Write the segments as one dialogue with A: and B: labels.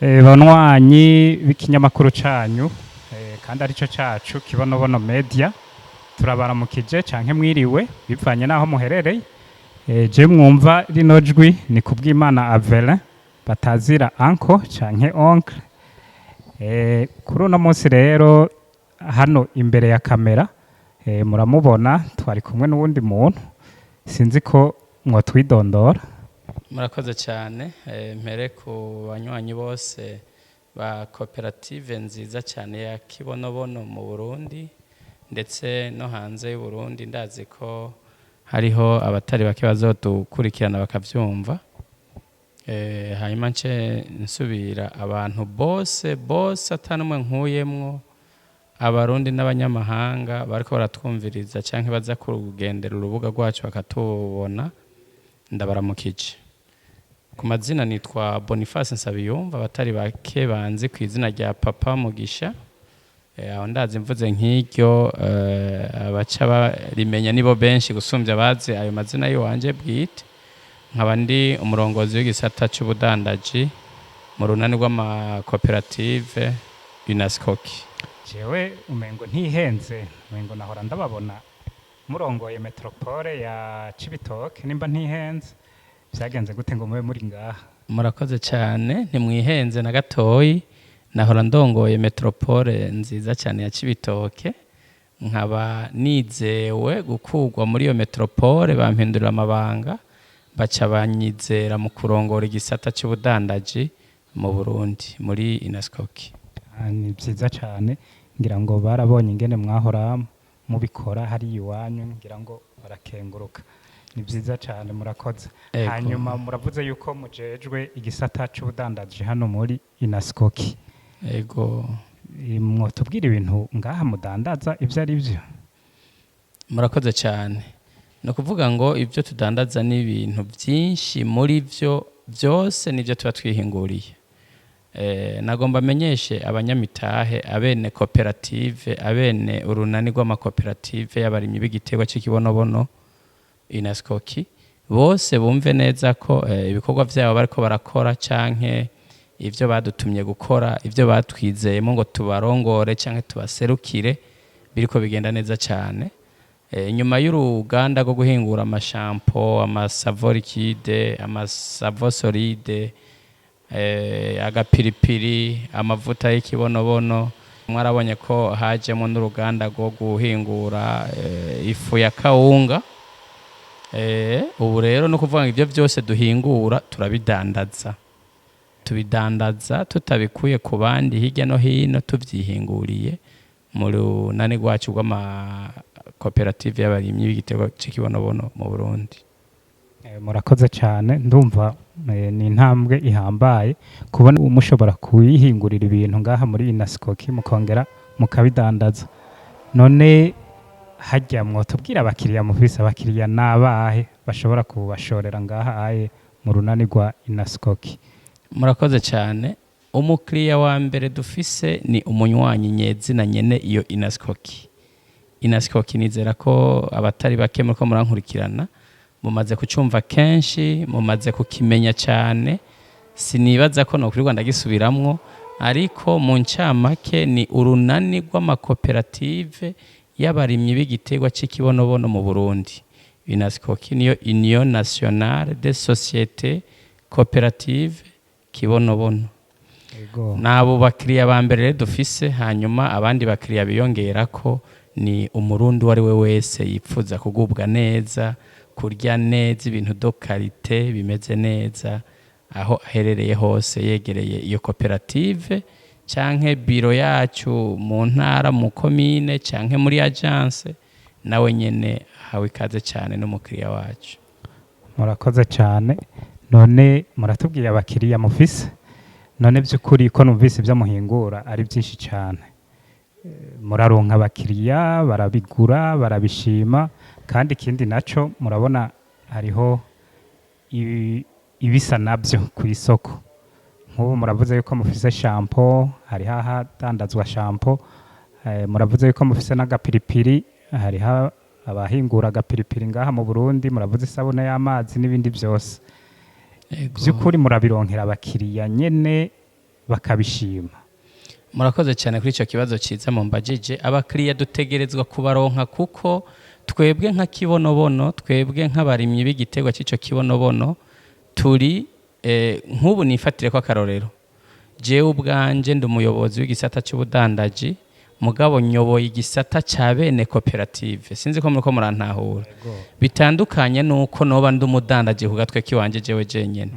A: Banywanyi b'ikinyamakuru canyu kandi arico cacu Kibonobono Media, turabaramukije canke mwiriwe bivanye n'aho muherereye. Je mwumva rino jwi ni Kubwimana Avelin, batazira anko canke oncle. Kuri uno munsi rero, hano imbere ya kamera muramubona, twari kumwe n'uwundi muntu, sinzi ko mwotwidondora.
B: Murakoze cyane. Mpere ku banywanyi bose ba koperative nziza cyane ya Kibonobono mu Burundi ndetse no hanze y'u Burundi. Ndazi ko hariho abatari bake bazodukurikirana bakavyumva. Hanyuma nce nsubira abantu bose bose, atanumwe nkuyemwo, Abarundi n'abanyamahanga bariko baratwumviriza canke baza kugendera urubuga rwacu bakatubona, ndabaramukije. Ku mazina nitwa Boniface Nsabiyumva, abatari bake banzi ku izina rya Papa Mugisha. Aho ndazi mvuze nk'iryo, abaca barimenya nibo benshi gusumbya abazi ayo mazina y'iwanje bwite. Nkaba ndi umurongozi w'igisata c'ubudandaji mu runani rw'amakoperative UNASCOKI.
A: Jewe umengo ntihenze, umengo nahora ndababona murongoye métropole ya Cibitoke. Nimba ntihenze, vyagenze gute ngo mube muri ngaha?
B: Murakoze cyane, ntimwihenze na gatoyi. Nahora ndongoye métropole nziza cyane ya Cibitoke, nkaba nizewe gukurwa muri iyo métropole, bampindurira amabanga, baca banyizera mu kurongora igisata cy'ubudandaji mu Burundi muri UNASCOKI.
A: Ah, ni vyiza cane. Ngira ngo barabonye ingene mwahora mubikora hariya iwanyu, ngira ngo barakenguruka. Ni vyiza cane, murakoze.
B: Ego.
A: Hanyuma muravuze yuko mujejwe igisata c'ubudandaji hano muri UNASCOKI.
B: Ego.
A: Mwotubwira ibintu ngaha mudandaza ivyo ari vyo?
B: Murakoze cyane. Ni ukuvuga ngo ibyo tudandaza ni ibintu byinshi, muri byo byose nibyo tuba twihinguriye. Nagomba amenyeshe abanyamitahe, abene koperative, abene urunani rw'amakoperative y'abarimyi b'igiterwa cy'ikibonobono UNASCOKI bose, bumve neza ko ibikorwa byabo bariko barakora canke ivyo badutumye gukora, ivyo batwizeyemo ngo tubarongore canke tubaserukire, biriko bigenda neza cyane. Inyuma y'uruganda rwo guhingura amashampo, amasavon liquide, amasavon solide, agapiripiri, amavuta y'ikibonobono, mwarabonye ko hajemo n'uruganda rwo guhingura ifu ya kawunga. Ubu rero no kuvuga ngo ibyo byose duhingura turabidandaza, tubidandaza tutabikuye ku bandi hirya no hino, tubyihinguriye mu runani rwacu rw'amakoperative y'abarimyi b'igiterwa cy'ikibonobono mu Burundi.
A: Murakoze cyane. Ndumva ni intambwe ihambaye kubona mushobora kuyihingurira ibintu ngaha muri UNASCOKI, mukongera mukabidandaza. None hajya mwotubwira abakiriya mufise, abakiriya n'abahe bashobora kubashorera ngaha aye mu runani rwa UNASCOKI?
B: Murakoze cyane. Umukiriya wa mbere dufise ni umunywanyi nyezina nyene iyo UNASCOKI. UNASCOKI, nizera ko abatari bake muriko murankurikirana mumaze kucumva kenshi, mumaze kukimenya cyane. Sinibaza ko nokwirirwa ndagisubiramwo, ariko mu ncamake ni urunani rw'amakoperative y'abarimyi b'igiterwa cy'ikibonobono mu Burundi. UNASCOKI niyo Union Nationale des Sociétés Coopératives Kibonobono. Nabo bakiriya ba mbere rero dufise. Hanyuma abandi bakiriya biyongera ko ni Umurundi uwo ari we wese yipfuza kugubwa neza, kurya neza ibintu de qualité bimeze neza, aho aherereye hose, yegereye iyo koperative canke biro yacu mu ntara, mu komine canke muri agence, nawe nyene ahawe ikaze cyane n'umukiriya wacu.
A: Murakoze cyane. None muratubwiye abakiriya mufise. None by'ukuri ko numvise ibyo muhingura ari byinshi cyane, muraronka abakiriya, barabigura, barabishima? Kandi ikindi naco, murabona hariho ibisa nabyo ku isoko. Nk'ubu muravuze yuko mufise shampoo, hariho ahadandazwa shampoo. Muravuze yuko mufise n'agapiripiri, hariho abahingura agapiripiri ngaha mu Burundi. Muravuze isabune y'amazi n'ibindi byose. By'ukuri murabironkera abakiriya nyene? Bakabishima.
B: Murakoze cyane kuri icyo kibazo cyiza mumbajije. Abakiriya dutegerezwa kubaronka, kuko twebwe nka Kibonobono, twebwe nk'abarimyi b'igiterwa cy'icyo kibonobono, turi nk'ubu nifatire ko akarorero, jewe ubwanje ndi umuyobozi w'igisata cy'ubudandaji, mugabo nyoboye igisata cya bene koperative. Sinzi ko muriko murantahura. Bitandukanye nuko noba ndi umudandaji ku gatwe kiwanje jewe jenyene.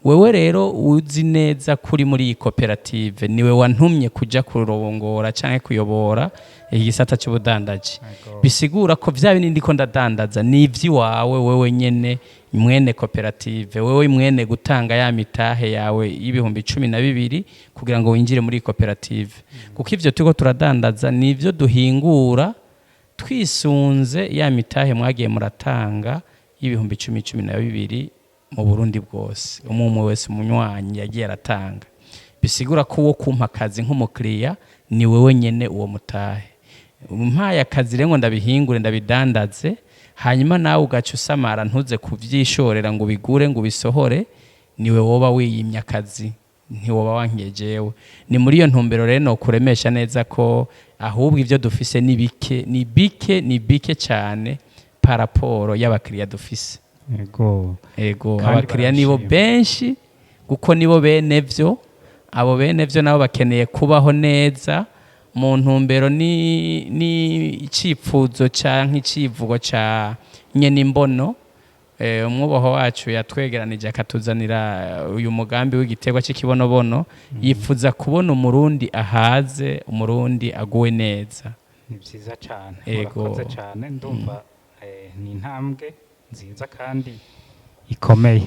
B: Wewe rero uzi neza kuri muri iyi koperative, niwe wantumye kuja kurongora canke kuyobora igisata cy'ubudandaji. Bisigura ko vya bindi ndiko ndadandaza ni ivy'iwawe wewe nyene mwene koperative, wewe mwene gutanga ya mitahe yawe y'12,000 kugira ngo winjire muri iyi koperative, kuko ivyo turiko turadandaza ni ivyo duhingura twisunze ya mitahe mwagiye muratanga y'ibihumbi cumi, 12 mu Burundi bwose, umwe umwe wese umunywanyi yagiye aratanga. Bisigura ko uwo kumpa akazi nk'umukiriya ni wewe nyene uwo mutahe. Umpaye akazi rero ngo ndabihingure, ndabidandaze, hanyuma nawe ugaca usamara ntuze kuvyishorera ngo ubigure, ngo ubisohore, niwe woba wiyimye akazi, ntiwoba wankiye jewe. Ni muri iyo ntumbero rero nokuremesha neza ko ahubwo ivyo dufise ni bike, ni bike, ni bike cyane par rapport y'abakiriya dufise. Ego.
A: Kandi
B: Abakiriya nibo
A: barabishima.
B: benshi, kuko nibo bene vyo. Abo bene vyo nabo bakeneye kubaho neza. Mu ntumbero ni icipfuzo canke icivugo ca nyene imbono, umwubaho wacu yatwegeranije akatuzanira uyu mugambi w'igiterwa cy'ikibonobono, yifuza kubona Umurundi ahaze, Umurundi aguwe neza.
A: Ni byiza cyane.
B: Ego.
A: Murakoze cyane. Ndumva ni intambwe nziza kandi ikomeye.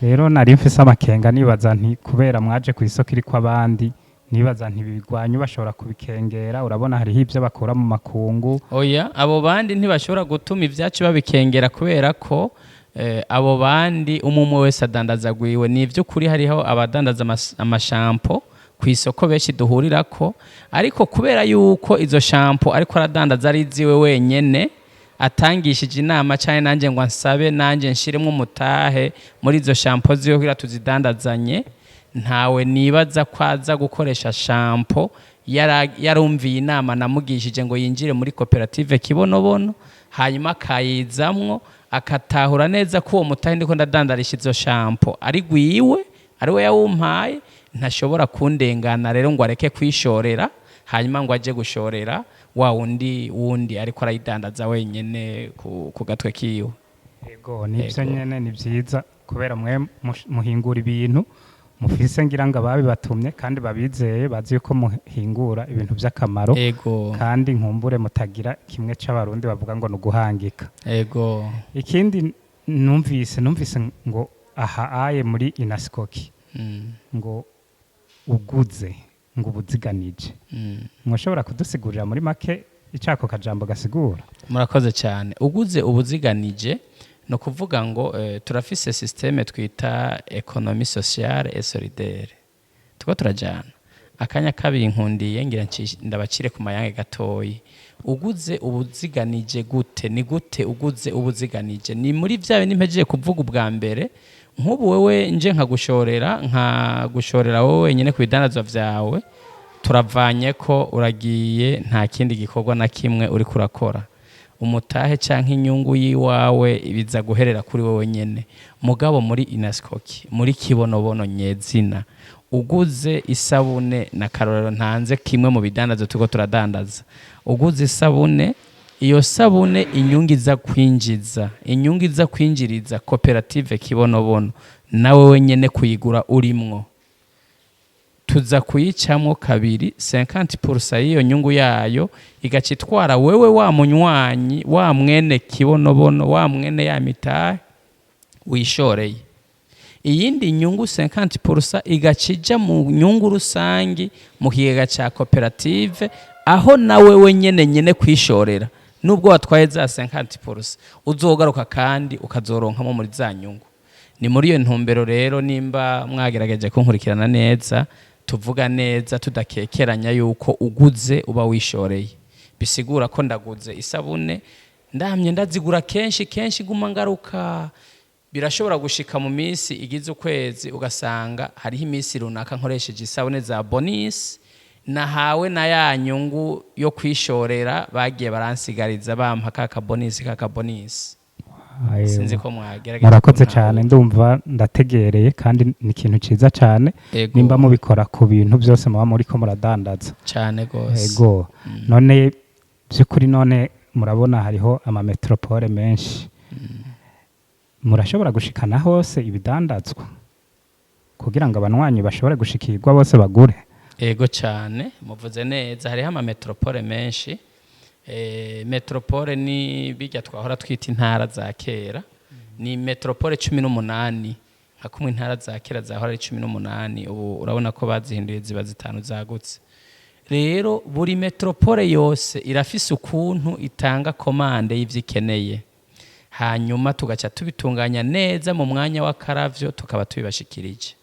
A: Rero nari mfise amakenga, nibaza nti kubera mwaje ku isoko iriko abandi, nibaza nti ibigwanyu bashobora kubikengera. Urabona hariho ibyo bakura mu makungu.
B: Oya, abo bandi ntibashobora gutuma ibyacu babikengera, kubera ko abo bandi umwe umwe wese adandaza gwiwe. Ni iby'ukuri hariho abadandaza amashampo ku isoko benshi duhurirako, ariko kubera yuko izo shampo ariko aradandaza ari iziwe wenyene, atangishije inama cyane nanjye ngo ansabe nanjye nshiremo umutahe muri izo shampo ziwe kugira tuzidandazanye, ntawe nibaza ko aza gukoresha shampo yarumviye inama namugishije ngo yinjire muri koperative Kibonobono, hanyuma akayizamwo, akatahura neza ko uwo mutahe ndiko ndadandarisha izo shampo ari gwiwe, ari we yawumpaye. Ntashobora kundengana rero ngo areke kwishorera, hanyuma ngo aje gushorera wa wundi wundi ariko arayidandaza wenyene ku gatwe kiwe.
A: Ego, nibyo.
B: Ego.
A: Nyene ni byiza, kubera mwe muhingura ibintu mufise, ngira ngo ababibatumye kandi babizeye, bazi yuko muhingura ibintu by'akamaro. Kandi nkumbure mutagira kimwe c'Abarundi bavuga ngo ni uguhangika. Ikindi numvise ngo aha aye muri Inasikoki ngo uguze ngo ubuziganije. Mwoshobora kudusigurira muri make icako kajambo gasigura?
B: Murakoze cyane. Uguze ubuziganije, ni ukuvuga ngo turafise système twita économie sociale et solidaire. Tuko turajana akanya kabiri, nkundiye ngira ndabacire ku mayange gatoyi. Uguze ubuziganije gute? Ni gute uguze ubuziganije? Ni muri vya bindi mpejeje kuvuga ubwa mbere. Nk'ubu wewe nje nkagushorera wowe wenyine ku bidandazwa vyawe, turavanye ko uragiye, nta kindi gikorwa na kimwe uriko urakora, umutahe canke inyungu yiwawe biza guherera kuri wowe nyene. Mugabo muri Inasikoki, muri Kibonobono nyezina, uguze isabune, na karorero ntanze kimwe mu bidandazo turiko turadandaza, uguze isabune, iyo sabune inyungu iza kwinjiriza koperative Kibonobono, nawe wenyene kuyigura urimwo, tuza kuyicamwo kabiri. 50% y'iyo nyungu yayo igaca itwara wewe wa munywanyi, wa mwene Kibonobono, wa mwene ya mitahe wishoreye. Iyindi nyungu 50% igaca ija mu nyungu rusangi mu kigega ca koperative, aho nawe wenyene nyene kwishorera, nubwo watwaye za 50%, uzogaruka kandi ukazoronkamo muri za nyungu. Ni muri iyo ntumbero rero, nimba mwagerageje kunkurikirana neza, tuvuga neza tudakekeranya yuko uguze uba wishoreye. Bisigura ko ndaguze isabune, ndamye ndazigura kenshi kenshi, guma ngaruka. Birashobora gushika mu minsi igize ukwezi, ugasanga hariho iminsi runaka nkoresheje isabune za bonus nahawe na ya nyungu yo kwishorera bagiye baransigariza, bampa ka bonus, ka bonus. Sinzi ko mwagerageza
A: Murakoze
B: kuntahura.
A: cyane, ndumva ndategereye, kandi ni ikintu ciza cyane nimba mubikora ku bintu byose muba muriko muradandaza.
B: Cyane gose.
A: Ego. None by'ukuri, none murabona hariho ama métropoles menshi, murashobora gushikana hose ibidandazwa kugira ngo abanywanyi bashobore gushikirwa bose bagure?
B: Ego cyane, muvuze neza. Hariho ama métropoles menshi. Métropole ni bijya twahora twita intara za kera, ni métropole 18, nka kumwe intara za kera zahora ari 18. Ubu urabona ko bazihinduye ziba zitanu zagutse. Rero buri métropole yose irafise ukuntu itanga commande y'ivyo ikeneye, hanyuma tugaca tubitunganya neza mu mwanya w'akaravyo, tukaba tubibashikirije.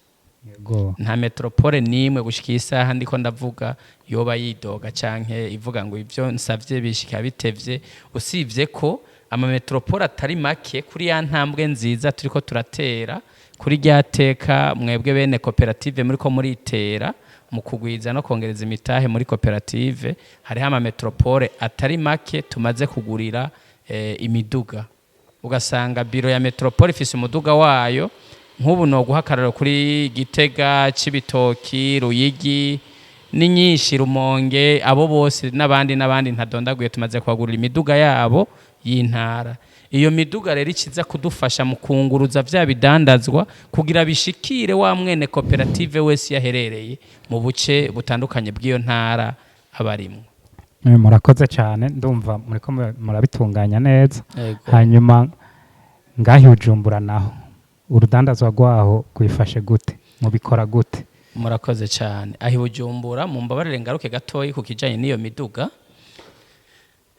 B: Nta métropole n'imwe gushika iyi saha ndiko ndavuga yoba yidoga canke ivuga ngo ivyo nsavye bishika bitevye, usibye ko ama métropoles atari make kuri ya ntambwe nziza turiko turatera, kuri rya teka mwebwe bene koperative muriko muritera mu kugwiza no kongereza imitahe muri koperative. Hariho ama métropoles atari make tumaze kugurira imiduga, ugasanga bureau ya métropole ifise umuduga wayo. Nk'ubu no guha akarorero kuri Gitega, Cibitoki, Ruyigi, ni nyinshi, Rumonge, abo bose n'abandi n'abandi ntadondaguye, tumaze kubagurira imiduga yabo y'intara. Iyo miduga rero ikiza kudufasha mu kunguruza vya bidandazwa kugira bishikire wa mwene koperative wese yaherereye mu buce butandukanye bw'iyo ntara abarimwo.
A: Murakoze cyane, ndumva muriko murabitunganya neza. Hanyuma ngahi Bujumbura naho, urudandazwa rwaho rwifashe gute? Mubikora gute?
B: Murakoze cyane. Aho i Bujumbura, mumbabarire ngaruke gatoyi ku kijanye n'iyo miduga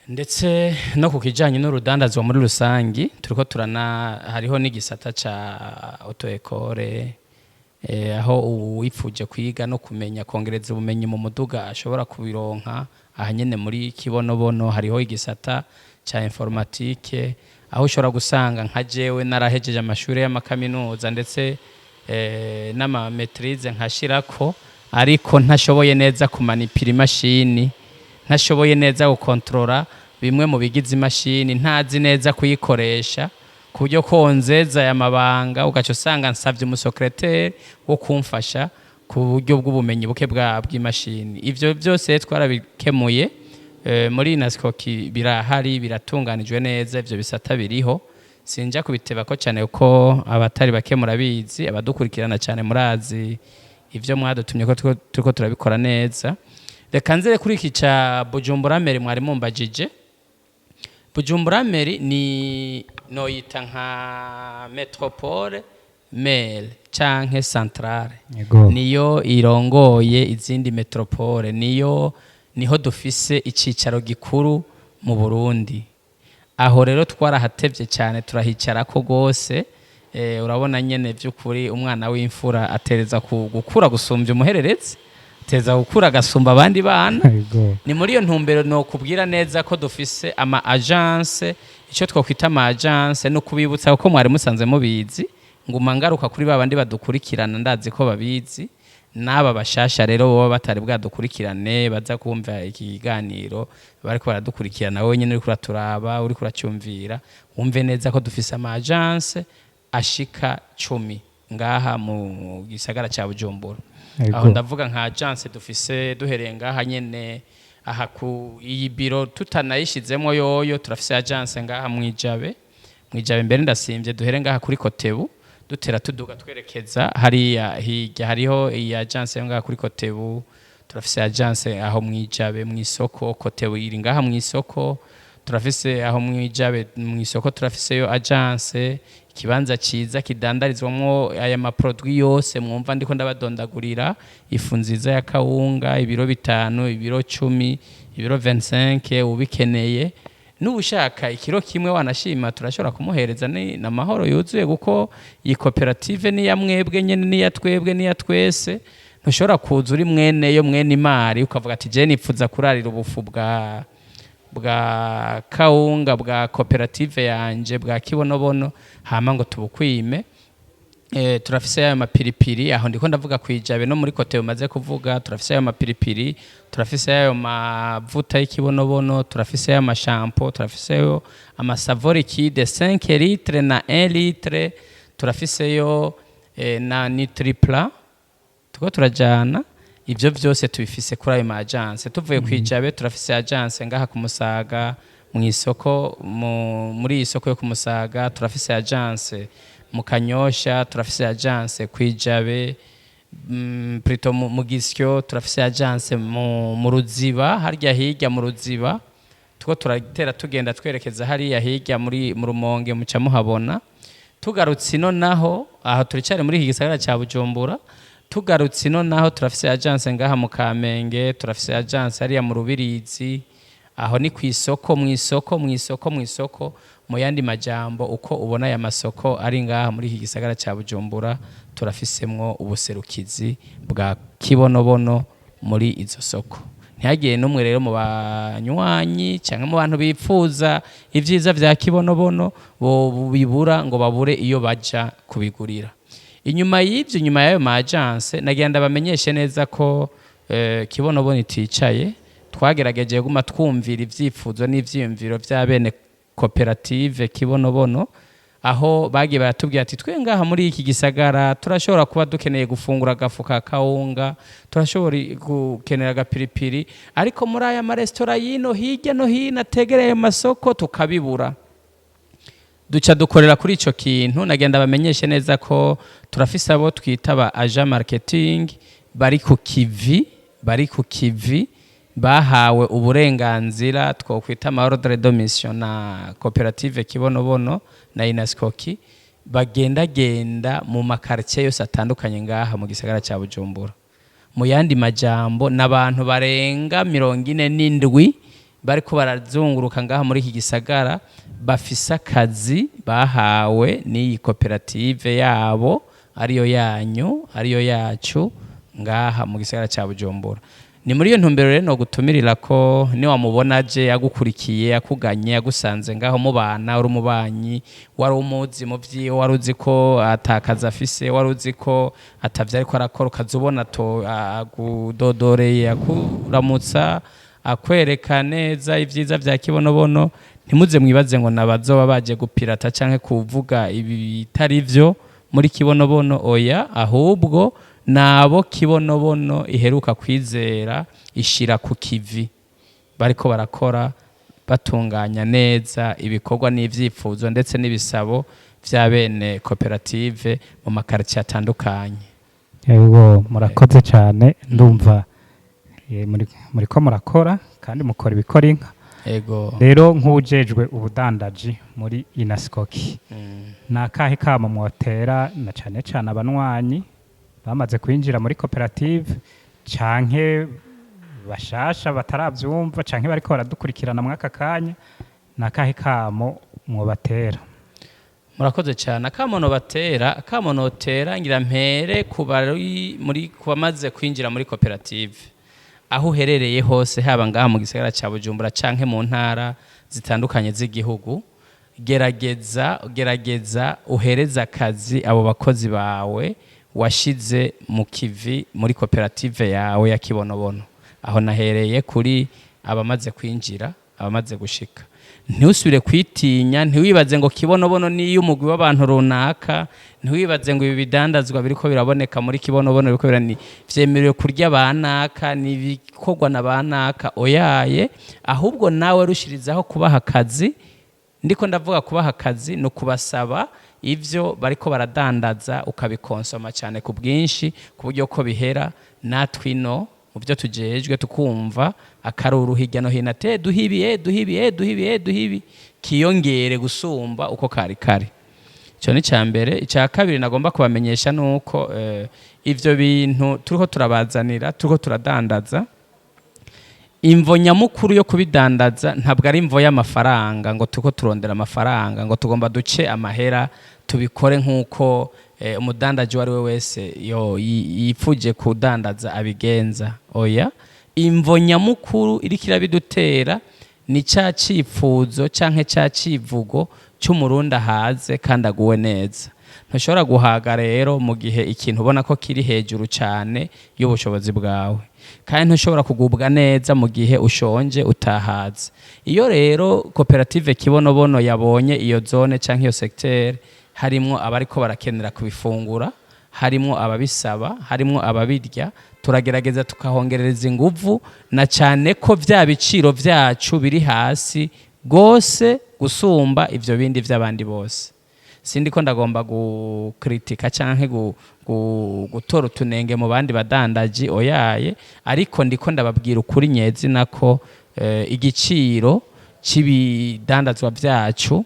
B: ndetse no ku kijanye n'urudandazwa muri rusangi. Turiko turana, hariho n'igisata ca auto-école, aho uwifuje kwiga no kumenya kongereza ubumenyi mu muduga ashobora kubironka aha nyene muri Kibonobono. Hariho igisata ca informatique, aho ushobora gusanga nka jewe narahejeje amashuri y'amakaminuza ndetse n'ama maîtrise nkashirako, ariko ntashoboye neza kumanipira imashini, ntashoboye neza gukontorora bimwe mu bigize imashini, ntazi neza kuyikoresha ku buryo konzeza aya mabanga, ugaca usanga nsavye umu secrétaire wo kumfasha ku buryo bw'ubumenyi buke bwa bw'imashini. Ivyo byose twarabikemuye muri Nascoki, birahari, biratunganijwe neza, ivyo bisata biriho. Sinja kubiteba ko cyane kuko abatari bake murabizi, abadukurikirana cyane murazi ivyo mwadutumye ko turiko turabikora neza. Reka nzere kuri iki ca Bujumbura Mairie mwari mumbajije. Bujumbura Mairie ni noyita nka métropole mère canke centrale. Niyo irongoye izindi métropoles, niyo niho dufise icicaro gikuru mu Burundi. Aho rero twarahatevye cyane, turahicarako gose. Urabona nyene vy'ukuri umwana w'imfura atereza ku gukura gusumbya umuhererezi, ateza gukura agasumba abandi bana. Ni muri iyo ntumbero nokubwira neza ko dufise ama agence, icyo twakwita ama agence, no kubibutsa kuko mwari musanze mubizi. Nguma ngaruka kuri ba bandi badukurikirana, ndazi ko babizi, n'aba bashasha rero baba batari bwadukurikirane baza kumva iki kiganiro bariko baradukurikirana. Wowe nyene uriko uraturaba, uriko uracyumvira, wumve neza ko dufise ama agence ashika 10 ngaha mu gisagara ca Bujumbura. Aho ndavuga nka agence dufise duhereye ngaha nyene, aha ku iyi bureau tutanayishizemo yoyo, turafise agence ngaha mwijabe. Mwijabe mbere ndasimvye, duhere ngaha kuri Kotebu, dutera tuduga twerekeza hariya hirya, hariho iyi agence yo ngaha kuri Kotebu. Turafise agence aho mwijabe mwisoko, Kotebu iri ngaha mwisoko. Turafise aho mwijabe mwisoko, turafiseyo agence, ikibanza ciza kidandarizwamwo aya ma produits yose mwumva ndiko ndabadondagurira: ifu nziza ya kawunga, ibiro 5, ibiro 10, ibiro 25. Ubikeneye n'ushaka ikiro kimwe wanashima, turashobora kumuhereza ni namahoro yuzuye, kuko iyi koperative ni ya mwebwe nyene, ni ya twebwe, ni ya twese. Ntushobora kuza uri mwene yo, mwene imari, ukavuga ati je nipfuza kurarira ubufu bwa Bwa kawunga bwa koperative yanje bwa Kibonobono, hama ngo tubukwime. Turafise ayo mapiripiri, aho ndiko ndavuga kwijabe no muri kote umaze kuvuga. Turafise ayo mapiripiri, turafise ayo mavuta y'ikibonobono, turafise ayo mashampo, turafise ayo amasavon liquide 5 litre na 1 litre, turafiseyo na Nutripla. Tuko turajana, ivyo vyose tubifise kuri ayo ma agence. Tuvuye kwijabe, turafise agence ngaha ku Musaga mu isoko, muri iyi soko yo ku Musaga, turafise agence mu Kanyosha, turafise agence kwijabe, plutôt mu Gisyo, turafise agence mu Ruziba, harya hirya mu Ruziba. Tuko turatera tugenda twerekeza hariya hirya muri mu Rumonge, muca muhabona. Tugarutse ino naho, aho turicari muri iki gisagara ca Bujumbura. Tugarutse ino naho, turafise agence ngaha mu Kamenge, turafise agence hariya mu Rubirizi, aho ni ku isoko, mu isoko, mu isoko, mu isoko. Mu yandi majambo, uko ubona aya masoko ari ngaha muri iki gisagara ca Bujumbura, turafisemwo ubuserukizi bwa Kibonobono muri izo soko. Ntihagire n'umwe rero mu banywanyi cyangwa mu bantu bipfuza ibyiza vya Kibonobono bo bibura ngo babure iyo baja kubigurira. Inyuma y'ibyo, inyuma y'ayo ma agence, nagira ndabamenyeshe neza ko Kibonobono iticaye. Twagerageje guma twumvira ivyifuzo n'ivyiyumviro vya bene koperative Kibonobono, aho bagiye baratubwira ati: "Twe ngaha muri iki gisagara turashobora kuba dukeneye gufungura agafu ka kawunga, turashobora gukenera agapiripiri, ariko muri aya maresitora y'ino hirya no hino ategereye ayo masoko tukabibura." Duca dukorera kuri ico kintu. Nagenda bamenyeshe neza ko turafise abo twita ba agent marketing bari ku kivi, bari ku kivi, bahawe uburenganzira twokwita ama ordre de mission na koperative Kibonobono na Inasikoki, bagendagenda mu makartie yose atandukanye ngaha mu gisagara ca Bujumbura. Mu yandi majambo, n'abantu barenga 47 bariko barazunguruka ngaha muri iki gisagara, bafise akazi bahawe n'iyi koperative yabo, ariyo yanyu, ariyo yacu, ngaha mu gisagara ca Bujumbura. Ni muri iyo ntumbero rero no gutumirira ko niwamubona aje agukurikiye, akuganye, agusanze ngaho mubana, uri umubanyi, wari umuzi mu vyiwe, wari uzi ko atakaza afise, wari uzi ko atavyo ariko arakora, ukaza ubona to agudodoreye, akuramutsa, akwereka neza ibyiza vya Kibonobono, ntimuze mwibaze ngo nabazoba baje gupirata canke kuvuga ibitari vyo muri Kibonobono. Oya, ahubwo nabo Kibonobono iheruka kwizera ishira ku kivi, bariko barakora batunganya neza ibikorwa n'ivyifuzo ndetse n'ibisabo vya bene koperative mu makartie atandukanye.
A: Yego, murakoze cyane. Ndumva muriko murakora kandi mukora ibikora inka.
B: Ego.
A: Rero nk'ujejwe ubudandaji muri Inasikoki, ni akahe kamo mwotera na cane cane abanywanyi bamaze kwinjira muri koperative canke bashasha bataravyumva canke bariko baradukurikirana mw'aka kanya? Ni akahe kamo mwobatera?
B: Murakoze cyane. Akamono batera, akamono tera, ngira mpere ku bari muri ku bamaze kwinjira muri koperative. Aho uherereye hose, haba ngaha mu gisagara cya Bujumbura canke mu ntara zitandukanye z'igihugu, gerageza, gerageza uhereze akazi abo bakozi bawe washize mu kivi muri koperative yawe ya Kibonobono. Aho nahereye kuri abamaze kwinjira, abamaze gushika. Ntusubire kwitinya, ntiwibaze ngo Kibonobono niyo umugwi w'abantu runaka, ntiwibaze ngo ibi bidandazwa biriko biraboneka muri Kibonobono biriko birani vyemerewe kurya banaka, nibikorwa na banaka. Oyaye, ahubwo nawe rushirizaho kubaha akazi. Ndiko ndavuga kubaha akazi ni ukubasaba ivyo bariko baradandaza ukabikonsoma cyane ku bwinshi, ku buryo ko bihera natwe ino mu byo tujejwe tukumva akaruru hirya no hino ate duhibi, duhibi, duhibi, duhibi, kiyongere gusumba uko kari kare. Icyo ni icya mbere. Icya kabiri nagomba kubamenyesha ni uko ivyo bintu turiko turabazanira, turiko turadandaza, imvo nyamukuru yo kubidandaza ntabwo ari imvo y'amafaranga, ngo turiko turondera amafaranga, ngo tugomba duce amahera, tubikore nk'uko umudandaji uwo ari we wese yo yipfuje kudandaza abigenza. Oya, imvo nyamukuru iriko irabidutera ni Ni ca cifuzo canke ca civugo c'Umurundi ahaze kandi aguwe neza. Ntushobora guhaga rero mu gihe ikintu ubona ko kiri hejuru cyane y'ubushobozi bwawe, kandi ntushobora kugubwa neza mu gihe ushonje utahaze. Iyo rero koperative Kibonobono yabonye iyo zone canke iyo secteur harimwo abariko barakenera kubifungura, harimwo ababisaba, harimwo ababirya, turagerageza tukahongerereza inguvu, na cyane ko vya biciro vyacu biri hasi gose gusumba ivyo bindi vy'abandi bose. Sindi ko ndagomba gukritika canke gutora utunenge mu bandi badandaji, oyaye, ariko ndiko ndababwira ukuri nyezina ko igiciro c'ibidandazwa vyacu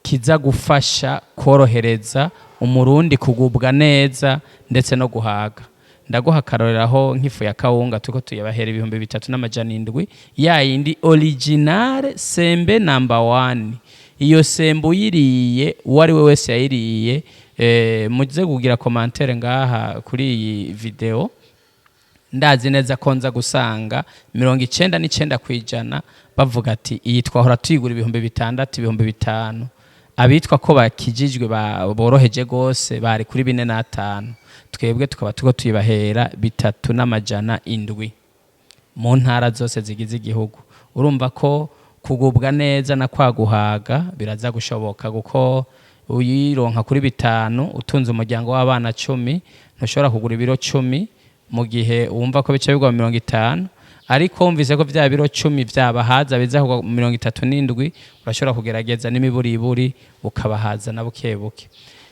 B: kiza gufasha korohereza Umurundi kugubwa neza ndetse no guhaga. Ndaguha akarorero aho nk'ifu ya kawunga turiko tuyabahera 3700, ya yindi originale sembe number one. Iyo sembe uyiriye, uwo ari we wese yayiriye, muze kugira commentaire ngaha kuri iyi video. Ndazi neza ko nza gusanga 99% bavuga ati: "Iyi twahora tuyigura 6000, 5000." Abitwa ko bakijijwe boroheje gose bari kuri 4,5, twebwe tukaba tuko tuyibahera 3700 mu ntara zose zigize igihugu. Urumva ko kugubwa neza na kwaguhaga biraza gushoboka, kuko uyironka kuri 5 utunze umuryango w'abana 10, ntushobora kugura ibiro 10 mu gihe wumva ko bica bigwa 50. Ariko wumvise ko vya biro 10 vyabahaza biza kugwa 37, urashobora kugerageza n'imiburiburi ukabahaza na buke buke.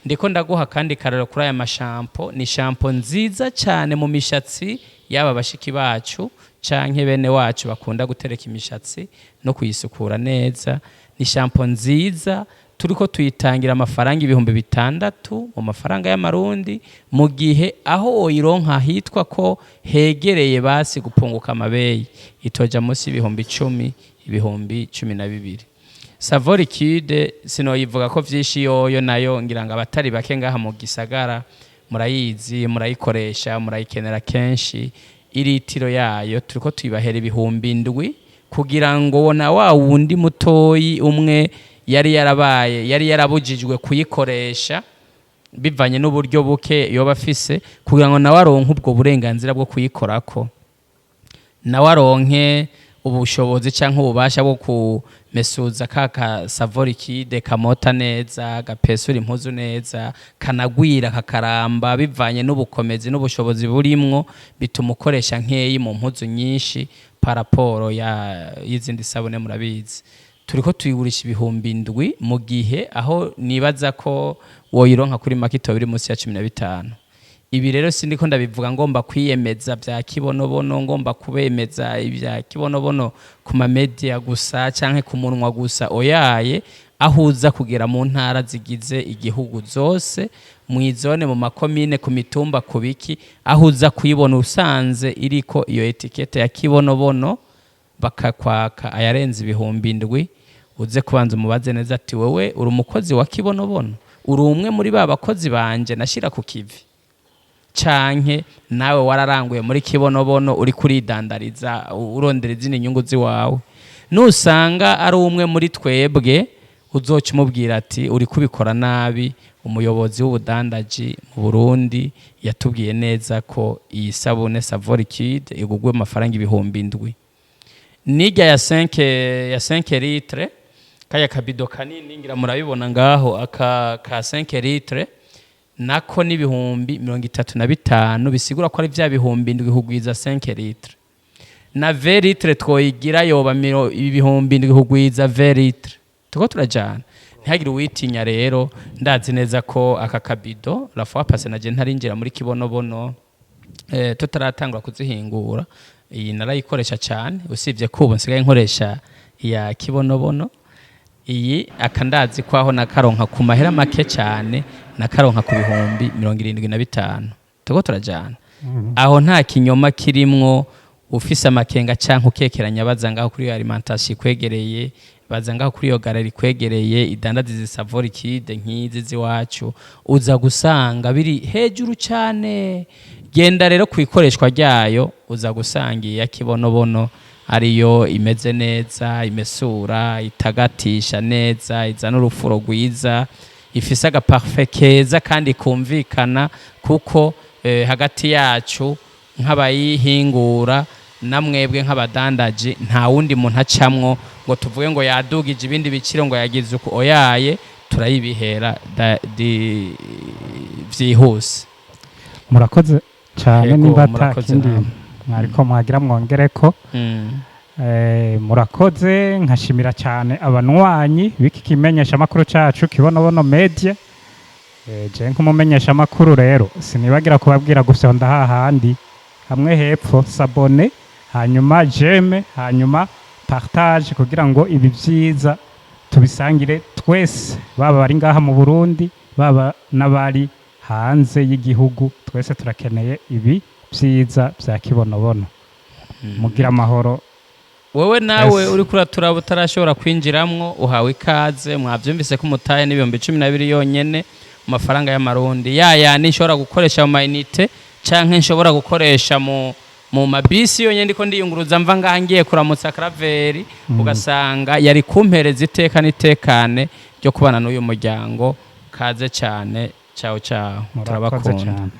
B: Ndiko ndaguha kandi karero kuri aya mashampo. Ni shampo nziza cyane mu mishatsi yaba bashiki bacu canke bene wacu bakunda gutereka imishatsi no kuyisukura neza. Ni shampo nziza, turiko tuyitangira amafaranga 6000 mu mafaranga y'Amarundi, mu gihe aho woyironka hitwa ko hegereye basi gupunguka amabeyi itoja munsi y'10,000, 12,000. Savon liquide sinoyivuga ko vyinshi, yoyo nayo ngira ngo abatari bake ngaha mu gisagara murayizi, murayikoresha, murayikenera kenshi. Iritiro yayo turiko tuyibahera 7000, kugira ngo na wa wundi mutoyi umwe yari yarabaye yari yarabujijwe kuyikoresha bivanye n'uburyo buke yoba afise, kugira ngo nawe aronke ubwo burenganzira bwo kuyikorako, nawe aronke ubushobozi cyangwa ububasha bwo kumesuza ka savon liquide kamota neza, gapesura impuzu neza, kanagwira, kakaramba bivanye n'ubukomezi n'ubushobozi burimwo, bituma ukoresha nkeyi mu mpuzu nyinshi par rapport ya y'izindi sabune. Murabizi, turiko tuyigurisha 7000, mu gihe aho nibaza ko woyironka kuri makito biri munsi ya 15. Ibi rero sindiko ndabivuga ngomba kwiyemeza bya Kibonobono, ngomba kubemeza ibya Kibonobono ku ma media gusa canke ku munwa gusa, oyaye. Aho uza kugera mu ntara zigize igihugu zose, mu izone, mu makomine, ku mitumba, ku biki, aho uza kuyibona usanze iriko iyo étiquette ya Kibonobono, bakakwaka ayarenze 7000, uze kubanza umubaze neza ati: "Wewe uri umukozi wa Kibonobono? Uri umwe muri ba bakozi banje nashira ku kivi, canke nawe wararanguye muri Kibonobono uri kuridandariza, urondera izindi nyungu ziwawe?" Nusanga ari umwe muri twebwe, uzoca umubwira ati: "Uri kubikora nabi. Umuyobozi w'ubudandaji mu Burundi yatubwiye neza ko iyi sabune savon liquide igugwe amafaranga 7000." Nirya ya 5, ya 5 litre, kaya kabido kanini ngira murabibona ngaho, aka ka 5 litre nako n'35,000, bisigura ko ari vya 7000 kugwiza 5 litre. Na 20 litre twoyigira yoba 7000 kugwiza 20 litre. Tuko turajana, ntihagire uwitinya. Rero ndazi neza ko aka kabido, la fois passée naje ntarinjira muri Kibonobono, tutaratangura kuzihingura, iyi narayikoresha cyane, usibye ko ubu nsigaye nkoresha iya Kibonobono. Iyi aka ndazi ko aho nakaronka ku mahera make cyane, nakaronka ku 75,000. Tuko turajana aho, nta kinyoma kirimwo. Ufise amakenga canke ukekeranya, baza ngaho kuri iyo alimentation ikwegereye, baza ngaho kuri iyo galerie ikwegereye idandaza izi savon liquide nk'izi z'iwacu, uza gusanga biri hejuru cyane. Genda rero ku ikoreshwa ryayo, uza gusanga iya Kibonobono Ariyo imeze neza, imesura, itagatisha neza, izana urufuro rwiza, ifise agaparfum keza kandi kumvikana, kuko hagati yacu nk'abayihingura namwebwe nk'abadandaji, nta wundi muntu acamwo ngo tuvuge ngo yadugije ibindi biciro, ngo yagize uku. Oyaye, turayibihera vyihuse.
A: Murakoze cyane.
B: Yego,
A: Niba ata
B: murakoze
A: kindi
B: namwe.
A: mwariko mwagira mwongereko. Murakoze, nkashimira cyane abanywanyi b'iki kimenyeshamakuru cacu Kibonobono Media. Je nk'umumenyeshamakuru rero sinibagira kubabwira gufyonda hahandi hamwe hepfo s'abonner, hanyuma j'aime, hanyuma partage, kugira ngo ibi vyiza tubisangire twese, baba bari ngaha mu Burundi, baba n'abari hanze y'igihugu. Twese turakeneye ibi vyiza vya Kibonobono. Mugira amahoro.
B: Wewe nawe uriko uraturaba utarashobora kwinjiramwo, uhawe ikaze. Mwavyumvise ko umutahe n'12,000 yonyene mu mafaranga y'amarundi, ya yandi nshobora gukoresha mu mayinite canke nshobora gukoresha mu mabisi yonyene ndiko ndiyunguruza mva ngaha ngiye kuramutsa Karaveri, ugasanga yari kumpereza iteka n'itekane ryo kubana n'uyu muryango. Kaze cyane, ciao ciao.
A: Murakoze
B: Turabakunda.
A: cyane.